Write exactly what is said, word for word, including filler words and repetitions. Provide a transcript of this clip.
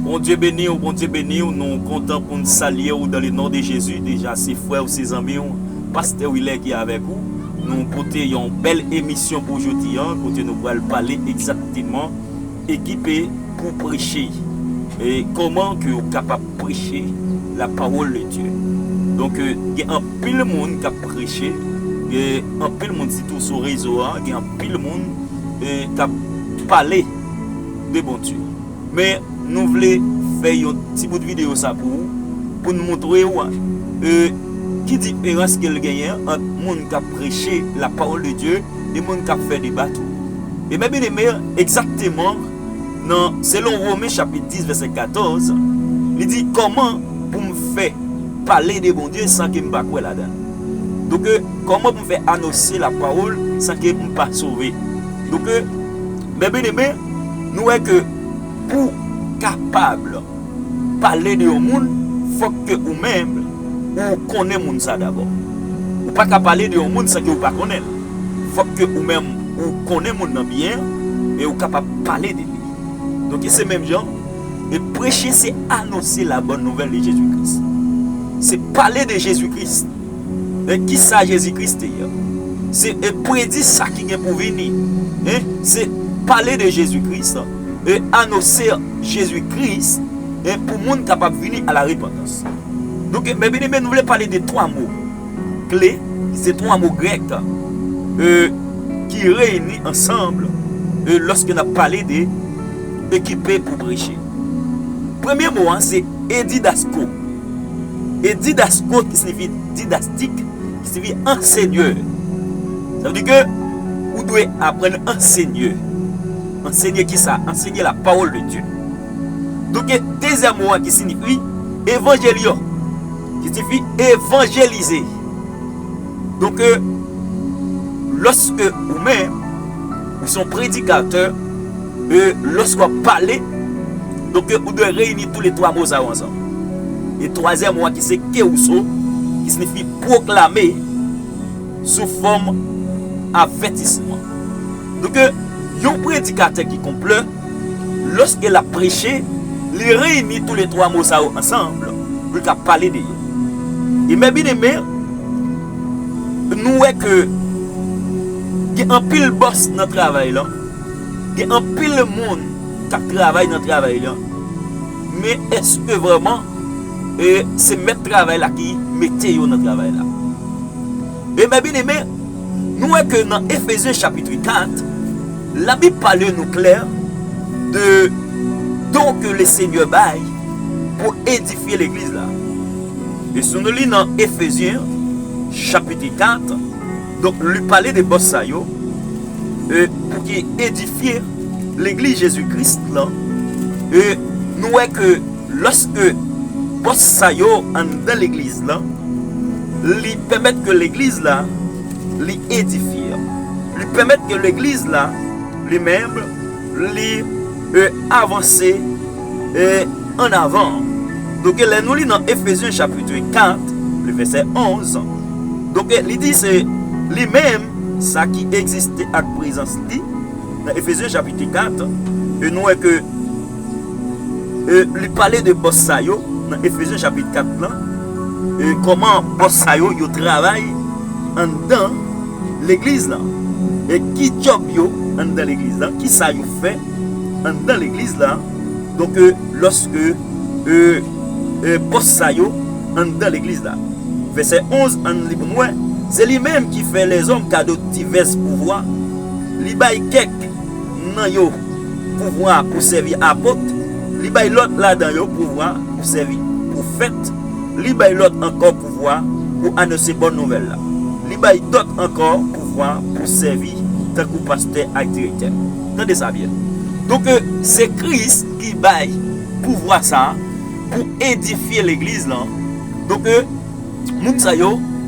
Bondye beni w, Bondye beni w. Nou kontan pou n salye w dans le nom de Jésus. Deja, se frè w, se zanmi w, Pastè Wilè ki avèk ou. Nou pote yon bèl emisyon pou jodi a, kote nou pral pale egzakteman ekipe pou preche. E kòman ke w kapab preche la parole de Dieu. Donk, euh, gen anpil moun k ap preche, gen anpil moun, sitou sou rezo a, gen anpil moun, euh, k ap pale de Bondye. Men nou vle fè yon ti bout videyo sa pou ou, pou n montre w, euh, ki diferans ke l genyen ant moun k ap preche la parole de Dieu e moun k ap fè deba tou. E men byeneme, egzakteman, nan, selon Women chapit dis, vèsè katòz, li di, kòman pou m fè pale de Bondye san ke m pa kwè ladan l? Donk, euh, kòman pou m fè anonse la parole san ke m pa sove? Donk, euh, men byeneme, nou wè ke pou kapab pale de yon moun, fòk ke ou menm, ou konnen moun sa dabò. Ou pa ka pale de yon moun san ke ou pa konnen l. Fòk ke ou menm, ou konnen moun nan byen, e ou kapab pale de li. Donk, se menm jan, e preche, se anonse la bonne nouvelle de Jésus-Christ. Se pale de Jésus-Christ. E kisa Jezi Kris te ye? Se, e, predi sa ki gen pou vini. Hein? Se pale de Jezi Kris, e anonse Jezi Kris, e pou moun kapab vini a la repantans. Donk, men byeneme, nou vle pale de twa mo kle, se twa mo grèk, e, ki reyini ansanm, e, lòske n ap pale de ekipe pou preche. Premye mo a, se edidasko. Edidasko ki siyifi didastik, ki siyifi ansenye. Sa vle di ke ou dwe aprann ansenye. Ansenye kisa? Ansenye la parole de Dieu. Donk, dezyèm mo a ki siyifi evangelio, ki siyifi evanjelize. Donk, lòske ou menm, ou se yon predikatè, e lòske w ap pale, donk, ou dwe reyini tou le twa mo sa yo ansanm. E twazyèm mo a ki se keruso, ki siyifi pwoklame sou fòm avètisman. Donk, yon predikatè ki konplè, lòske l ap preche, li reyini tou le twa mo sa yo ansanm pou l ka pale de yo. E men byeneme, nou wè ke gen anpil bòs nan travay la, gen anpil moun k ap travay nan travay la, men èske vrèman, e, se mèt travay la ki mete yo nan travay la? E men byeneme, nou wè ke nan Efezyen chapit kat, Labib pale nou klè de don ke Lesenyè bay pou edifye legliz la. E si nou li nan Efezyen chapit kat, donk, li pale de bòs sa yo, e, pou ki edifye legliz Jezi Kris lan, e, nou wè ke lòske bòs sa yo anndan legliz la, li pèmèt ke legliz la, li edifye. Li pèmèt ke legliz la, li menm, li, e, avanse, e, an avan. Donk, lè nou li nan Efezyen chapit kat, le vèsè onz, donk, li di se li menm, sa ki egziste ak prezans li, nan Efezyen chapit kat, e nou wè ke, e, li pale de bòs sa yo nan Efezyen chapit kat lan, e, kòman bòs sa yo, yo travay anndan legliz lan, e ki djòb yo anndan legliz lan, kisa yo fè anndan legliz lan. Donk, e, lòske, e, e, bòs sa yo anndan legliz la. Vèsè onz, ann li pou n wè. Se li menm ki fè lèzòm kado divès pouvwa. Li bay kèk nan yo pouvwa pou sèvi apot. Li bay lòt ladan yo pouvwa pou sèvi pwofèt. Li bay lòt ankò pouvwa pou anonse bòn nouvèl la. Li bay dòt ankò pouvwa pou sèvi tankou pastè ak direktè. Tande sa byen. Donk, se Kris ki bay pouvwa sa a pou edifye legliz lan. Donk, moun sa yo,